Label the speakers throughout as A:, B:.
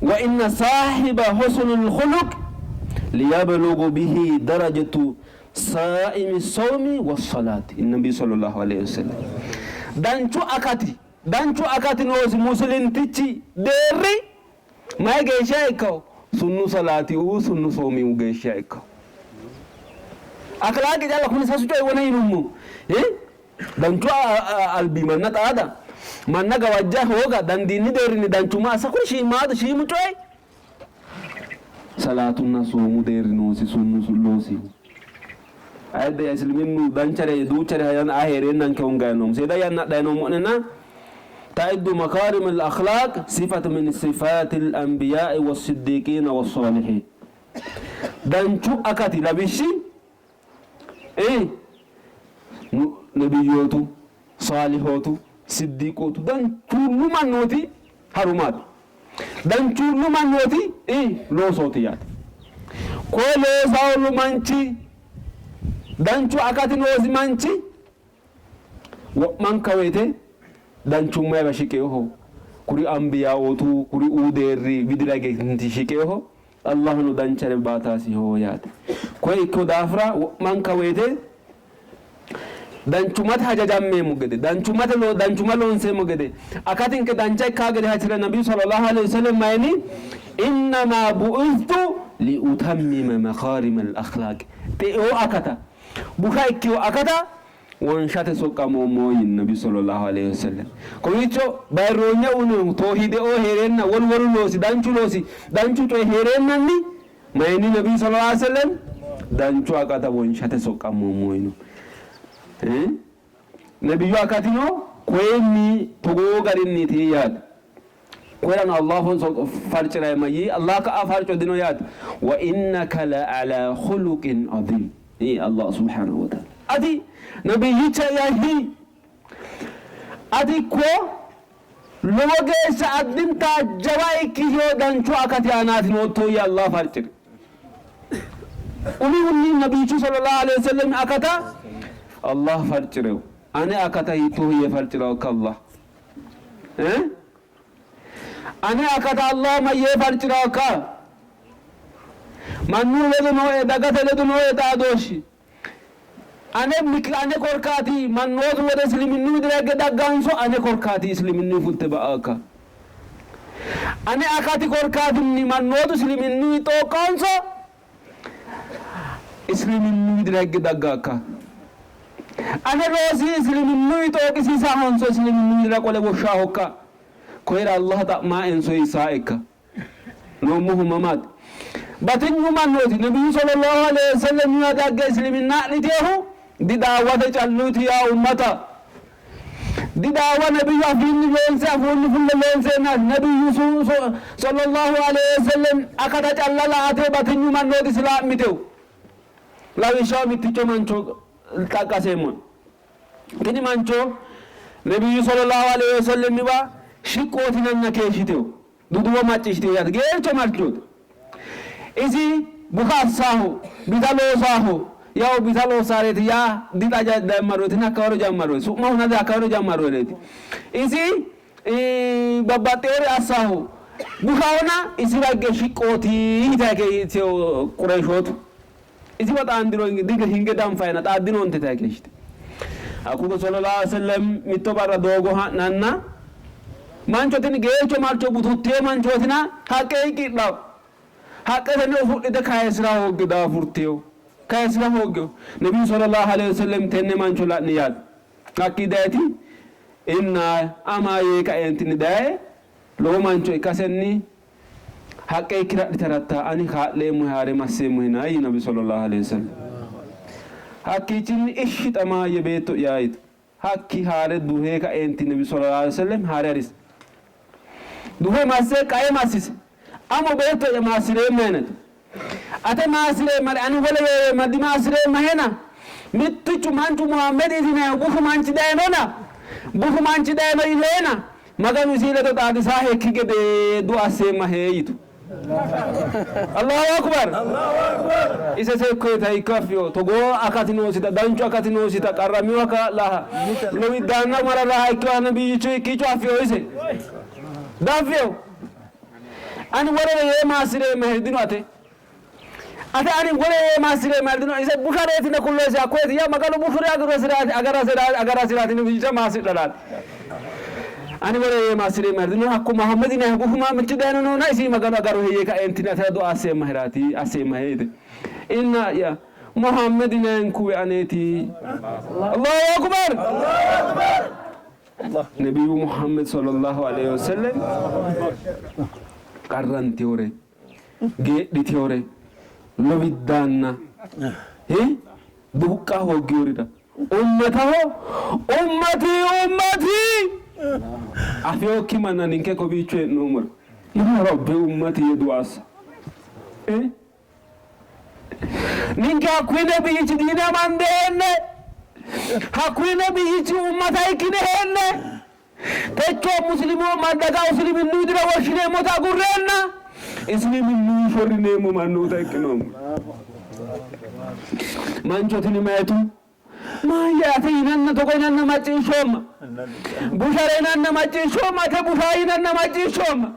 A: Wa inna saahiba husnul khuluq liyablugu bihi darajatu saaimi sawmi wassalaati nabi sallallahu alayhi wasallam. Danchu akati danchu akati noosi muslimtichi deerri mayi geeshsha ikkawo? Sunnu salaatiuu sunnu soomiu geeshsha ikkawo. Akhlaaqi calla kuni sasu coyi wona yinummo danchu albi manna xaada, manna gawajja hooga, dandiinni deerrinni danchumma assa, kuri shiimmaadu shiimu coyi salaatunna soomu deerri noosi sunnu loosihu. Ayidde isliminnu danchare duuchare hajan a hee'reennanke hongayi noommo. Seeda yanna adhayi noommo'nena ta'iddu makaarim al-akhlaaq sifatu min sifaati al-anbiyaa'i was-siddiiqiina was-saalihiin. Danchu akati lawishshi nebiyyootu, saalihootu, siddiiqootu, danchuullu mannooti harumaati. Danchuullu mannooti loosooti yaate. Koye loosaawollu manchi, danchu akati noosi manchi wo'manka woyite danchummayiwa shiqeeho. Kuri anbiyaootu, kuri uu deerri widira hige shiqeeho. Allahno danchare baataasiho yaate. Koye ikkino daafira wo'manka woyite danchummate hajajammeemmo gede, danchummate danchumma loonseemmo gede, akatinke dancha ikkaa gede hasire Nabiyyu sallallahu alaihi wasallam mayini innama bu'ithtu liutammima makaarima al-akhlaaq, xe'oo akata, busha ikkino akata wonshate soqqamoommo yiino Nabiyyu sallallahu alaihi wasallam. Kowiicho bayirroonye uyinohu toohiideoo hee'reenna wolu wolu loosi danchu loosi danchu coyi hee'reennanni mayini Nabiyyu sallallahu alaihi wasallam danchu akata wonshate soqqamoommo yiino. Nabiyyu akatino koyinni togoo garinniiti yaate. Koyrano Allahu farci'rayi mayyii Allah ka'a farco dino yaate. Wa innaka la ala khuluqin azim. Allah subhanahu wa ta'ala. Ati nabiyyicha yahi ati ko lowo geeshsha addinta jawa ikkitino danchu akati aanaati nootto yee Allah farci'ri. Umihunni nabiyyichu sallallahu alaihi wasallam akata Allah farci'rewo. Ane akata hiittoo yee farci'rawo akka Allah? Ane akata Allah mayyee farci'rawo akka? Mannu ledo nooe, dagate ledo nooe xaadooshshi ane ane korkaati mannootu wode isliminnu widira higge dagganso ane korkaati isliminnu fulte ba'akka? Ane akati korkaatinni mannootu isliminnu xooqqanso isliminnu widira higge daggakka? Ane loosi isliminnu xooqisiisahonso isliminnu widira qole woshshaahokka? Koyira Allah xa'maa enso hiissaa ikka? Noommohu mamaati? Batinyu mannooti Nabiyyu sallallahu alaihi wasallam dagge isliminna adhiteehu didaawwate calluuti yaa ummata. Didaawa nabiyyu afiinni loonse afuunni fulle loonseennaati. Nabiyyu sallallahu alaihi wasallam akata calla la'ate batinyu mannooti islaa'mitehu. Lawishshaho mitticho mancho xaqqaseemmo. Tini mancho Nabiyyu sallallahu alaihi wasallamiwa shiqqootinanna keeshshitehu. Duduwo macciishshitehu yaate. Geercho marchooti. Isi buka assaahu, bita loosaahu, yawu bita loosaareeti yaa dixa jammarrooti hakkawaro jammarrooti su'ma hunate hakkawaro jammarroreeti. Isi babbaxxewore assaahu bushahona isiwa higge shiqqooti yitayi keeshshiteyo Qureeshootu. Isiwa xaandiro hinge danfayina xaaddinoonte yitayi keeshshite. Hakkuko sallallahu alaihi wasallam mitto barra doogo ha'nanna mancho tini geercho marcho bututteyo manchootina haqqe hiqidhawo. Haqqetenni usudhite kayisira hoogge daafurteyo. Kayisira hooggeyo. Nabiyyu sallallahu alaihi wasallam tenne mancho la'ni yaate. Hakkii dayiti inna ama yee kaeentinni daye lowo mancho ikkasenni haqqe ikkira adhitaratta ani kaa'leemmohe haare masseemmohena yii Nabi sallallahu alaihi wasallam. Hakkiichinni ishshi xamaayye beetto'ya yitu. Hakki haare duhe kaeenti Nabi sallallahu alaihi wasallam haare harisi. Duhe masse qae massise. Amo beetto'ya maassireemma henati. Ate maassireemmare ani wole yeeweemma dimaasireemma hena. Mittichu manchu Muhammed itinayihu bushu manchi dayinona bushu manchi dayino yiteena Maganu isi ledo xaadisahekki gede du'a asseemmahe yitu. Allahu akbar. Ise seekkoyita ikka affiyo togoo akati noosita danchu akati noosita qarramiwa kaa'laha lowiddaanna mararraha ikkiwa nabiyyichu ikkicho affiyo ise daffiyo. Ani wolere yee maassi'reemmahe dino ate. Ate ani wole yee maassi'reemmahe dino. Ise bushareetinna kulloyesi hakkoyeti yaa Maganu bushuri agurasiraati agarasiraati yite maassidharaati. Ani wole yee maassi'reemmahe dino. Hakku Muhammad yinannihu bushu maamichi dayino noona isi Maganu agarohe yee kaeentinni atera du'a asseemmaheraati asseemmahe yite. Inna'ya Muhammad yinankuwe aneeti. Allahu Akbar. Nebiyu Muhammad sallallahu alaihi wasallam qarrantewore geedhitewore lowiddaanna buqqa hooggiyorira ummataho ummati ummati afiyokki manna ninke kowiicho hee'noommora yaa rabbi ummati yee du'a assa. Ninke hakkuyi nebiyyichi diine amande hee'ne, hakkuyi nebiyyichi ummata ikkine hee'ne, techo muslimu daga usiliminnu widira woshshineemmota agurreenna isiliminnu shorrineemmo mannoota ikkinoommo. Mancho tini mayitu? Maayye ate yinanna togo yinanna macciishshoomma. Bushare yinanna macciishshoomma, ate busha yinanna macciishshoomma.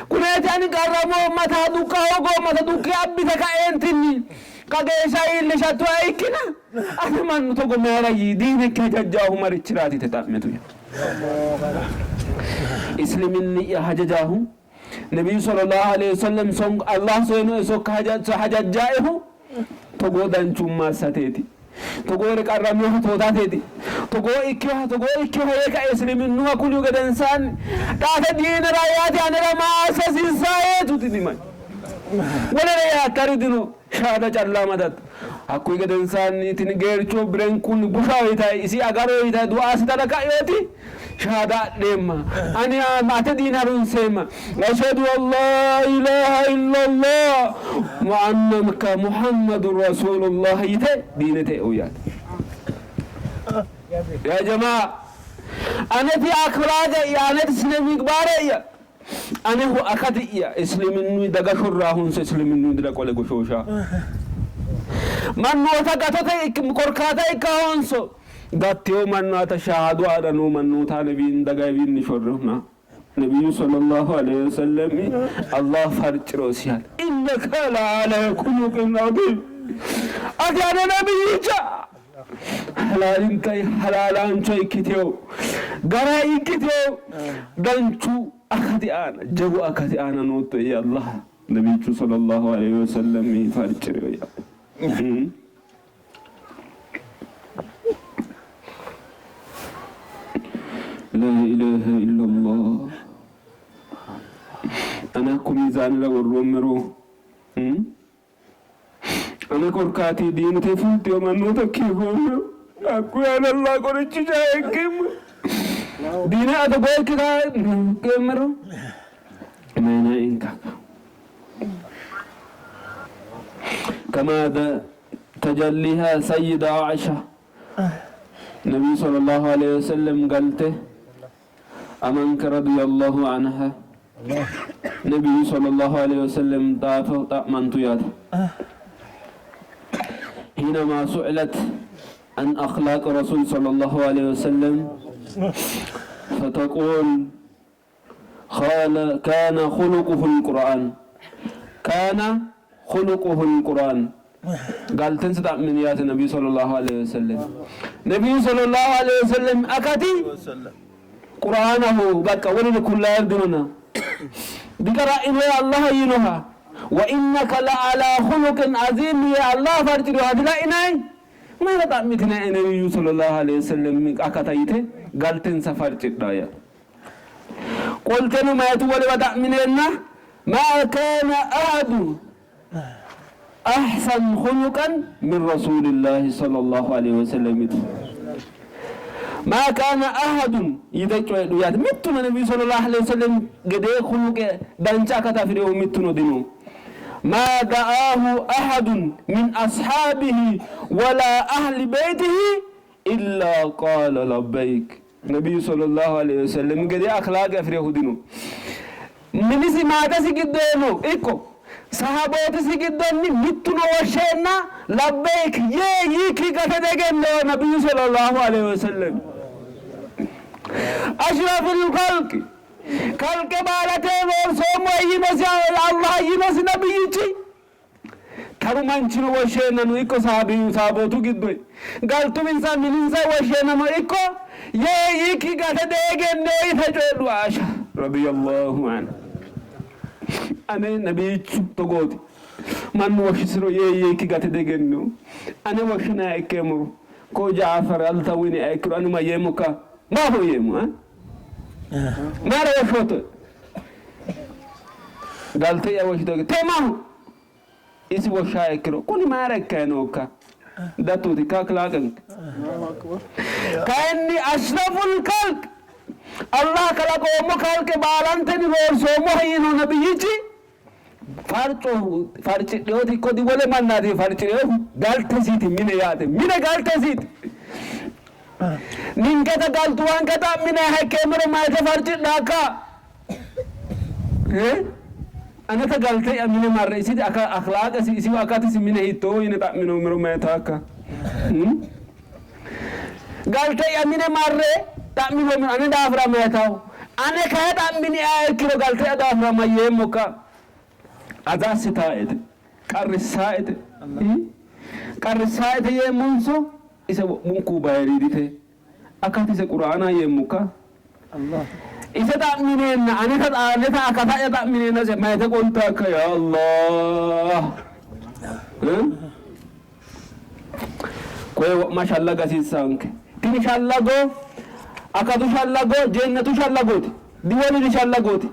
A: Kuneeti ani qarramoomma, ta duqqa hoogoomma, ta duqqi abbite kaeentinni kageeshsha iillishattoha ikkina ate mannu togo mayira yii? Diinekki hajajjaahu marichiraati yite xa'mitu. Isliminni'ya hajajaahu Nebiyu sallallahu aleyhi wasallam sonk Allah soyinoe sokka hajajjaehu togoo danchumma assateeti. Togoore qarraminoha tootateeti. Togoo ikkiha togoo ikkiha yee kae isliminnuha kulihu gedensaanni xaate diinera yaate anera maa assa hasiissae yituti dimay. Wolere yaattari dino shaada calla amadatto. Hakkuyi gedensaanni tini geercho birenkunni bushaho yitayi isi agaro yitayi du'a assitara ka'yooti shahaada adheemma ani ate diine harunseemma ashhadu an laa ilaaha illallah wa annaka muhammadun rasuulullah yite diinete e'u yaate. Yaa jamaa aneti akhlaaqe'ya aneti sine migbaare'ya anehu akati'ya isliminnu daga shorraahunso isliminnu dira qole goshoosha mannoota gatote korkaata ikka honso Gattewo mannaata shahaadu aana noo mannoota nebiin dagawiinni shorrona. Nabiyyu sallallahu aleyhi wasallami Allah farcirosi yaate. Innaka la ala khuluqin aziim. Ati ane nabiyyicha halaalinta halaalaancho ikkitewo gara ikkitewo danchu akati aana jawu akati aana nootto yee Allah nabiyyichu sallallahu aleyhi wasallami farcirewo yaate. Laa ilaaha illallah. Ane hakko miizaanira worroommero ane korkaati diinete fultino mannoota kiirroommero hakkuyi aana Allah qorichisha ikkeemmo. Diine ate goyikki kaa'eemmero mayina inka. Kama تجليها سيدة عائشة النبي صلى الله عليه وسلم قالته أمنك رضي الله عنها النبي صلى الله عليه وسلم دافع طأمنت ياته حينما سئلت عن أخلاق رسول صلى الله عليه وسلم فتقول كان خلقه القرآن كان خلقه القرآن قال تنسى من يات النبي صلى الله عليه وسلم نبي صلى الله عليه وسلم أكتي قرآنه بقى ولد كل يردنا بقرأ إلى الله ينها وإنك لعلى خلق عظيم يا الله فرجل هذا لا إناي ما رطعمتنا النبي صلى الله عليه وسلم أكتايته قال تنسى فرجل qolteno mayitu wolewa xa'mineenna ma kaana ahadu ahsan khuluqan min rasuulillahi sallallahu alaihi wasallam yitu. Ma kaana ahadun yite coyidhu yaate. Mittuno nabiyyu sallallahu alaihi wasallam gedee khuluqe dancha akata afi'rinohu mittuno dino. Ma da'aahu ahadun min ashaabihi wala ahli beytihi illa qaala labbayk. Nabiyyu sallallahu alaihi wasallam gedee akhlaaqe afi'rinohu dino. Minisi maatesi giddono ikko sahabootisi giddonni mittuno woshsheenna labbayk yee yiikki gate diegennino nabiyyu sallallahu alaihi wasallam. Ashrafil khalqi Kalqe baalate roorsoommohe yiinosi Allah yiinosi nabiyyichi. Taru manchino woshsheennano ikko saabiyu saabootu giddoy galtuminsa mininsa woshsheennano ikko yee yiikki gate deegenneo yite coyidhu Aisha radiyallahu anha. Ane nabiyyichu togooti. Mannu woshshisiro yee yiikki gate deegenneo. Ane woshshinaiha ikkeemmoro koo Jaafar altawiniha ikkiro ani mayyeemmokka? Maaho yeemmo? Mayira woshshoottoe? Galte'ya woshshitoe te maaho? Isi woshshaa ikkiro kuni mayira ikkayi nookka? Dattuuti ikka akhlaaqenke. Kayinni ashraful kalq Allah kalaqoommo kalqe baalantenni roorsoommohe yiino nabiyyichi farco farcidheoti ikko di wole mannaati farci'rinohu galtesiiti mine yaate mine galtesiiti. Ninketa galtuwanke xa'minanniha ikkeemmero mayite farcidhaakka? Aneta galte'ya mine marre isiti akhlaaqesi isihu akatisi mine hiittooho yine xa'minoommero mayitaakka? Galte'ya mine marre xa'minoommero ane daafira mayitawo? Ane kayi xa'miniha ikkiro galte'ya daafira mayyeemmokka? Adha assitaaete, qarrissaaete, qarrissaaete yeemmonso ise wo'munku bayiriidite akatise Qur'aana yeemmokka? Ise xa'mineenna aneta aneta akata'ya xa'mineenna ise mayite qoltaakka? Ya Allah! Koye wo'ma shallago hasiissaanke. Tini shallago akatu shallago jeennetu shallagooti. Diwoliri shallagooti.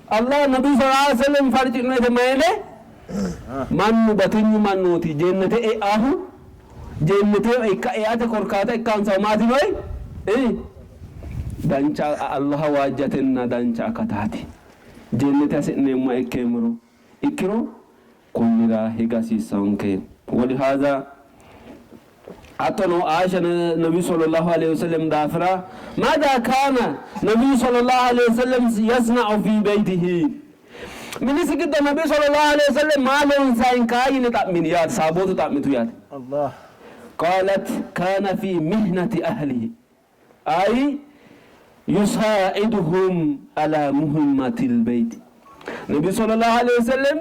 A: Allah Nabiyu sallallahu alaihi wasallam farci'noete mayine mannu batinyu mannooti jeennete e'ahu jeennete ikka eate korkaata ikkansahu maati noyi? Dancha Allaha waajjatenna dancha akataati. Jeennete hasi'neemmoha ikkeemmoro ikkiro konnira higa hasiissannonke. Walihaaza hattono Aisha Nabiyu sallallahu alaihi wasallam daafira maada kaana Nabiyu sallallahu alaihi wasallam yasna'u fi baytihi minisi giddo Nabiyu sallallahu alaihi wasallam maa loonsayinka yine xa'mini yaate saabootu xa'mitu yaate.
B: Allah.
A: Qaalat kaana fi mihnati ahlihi ay yusaa'iduhum ala muhimmatil beyti Nabi sallallahu alaihi wasallam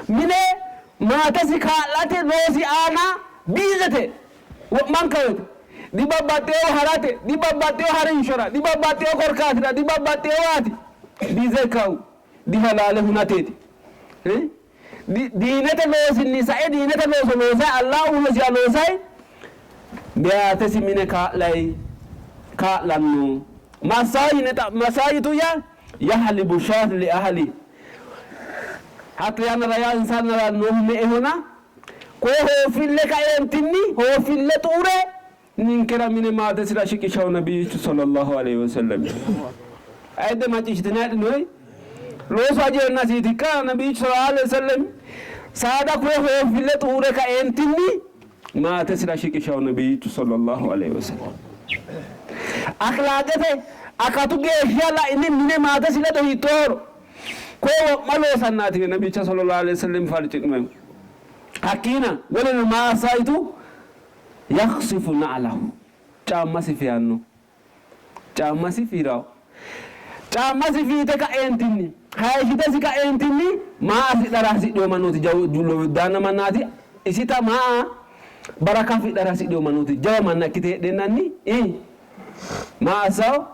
A: mine maatesi kaa'late loosi aana biizete wo'manka woyte dibabbaxxeewo harate dibabbaxxeewo harinshora dibabbaxxeewo korkaatira dibabbaxxeewaati biize ikkahu dihalaale hunateeti Diinete loosinni sae diinete looso loosay Allah uynosiha loosay meyaatesi mine kaa'lay kaa'lanno. Massaa yine massaa yitu yaa yahlibu shaat li ahli hatte yannara yaa insannara noohu me'ehona koye hooffille kaeentinni hooffille xuure ninkera mine maatesira shiqishawo nabiyyichu sallallahu alaihi wasallam. Ayidde macciishshitine adhinoyi loosu ajeennasiitikka nabiyyichu sallallahu alaihi wasallam saada koye hooffille xuure kaeentinni maatesira shiqishawo nabiyyichu sallallahu alaihi wasallam. Akhlaaqete akatu geeshsha la'ini mine maatesi ledo hiittoohoro koye wo'ma loosannaati nabiyyicha sallallahu alaihi wasallam farci'noyi. Hakkiina woleno maa assa yitu Yaksifu na'lahu, caammasi feyanno. Caammasi fii'ranno. Caammasi fiite ka'eentinni, hayishshitesi ka'eentinni maa afidhara hasidhino mannooti jawu lowiddaanna mannaati. Isita maa baraka afidhara hasidhino mannooti jawa manna ikkite heedheennanni ii maa assawo?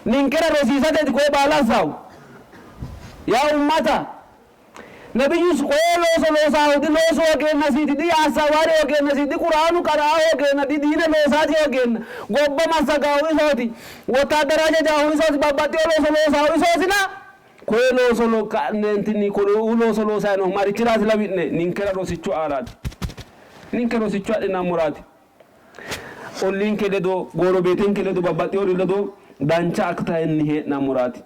A: Ninkera rosiisateeti koye baala assawo. Yaa ummata Nabiyyu koyee looso loosaahu di loosu hogeennasiiti, di assawaari hogeennasiiti, di quraanu qara'a hogeenna, di diine loosaati hogeenna, gobba massagaahu isooti, wottaaddara hajajaahu isooti, babbaxxino looso loosaahu isootina koye looso ka'neentinni kuu looso loosayi noohu marichiraati lawi'ne? Ninkera rosichu aaraati. Ninke rosicho adhinammoraati. Olliinke ledo, goorobeetenke ledo, babbaxxinori ledo dancha aktaenni hee'nammoraati.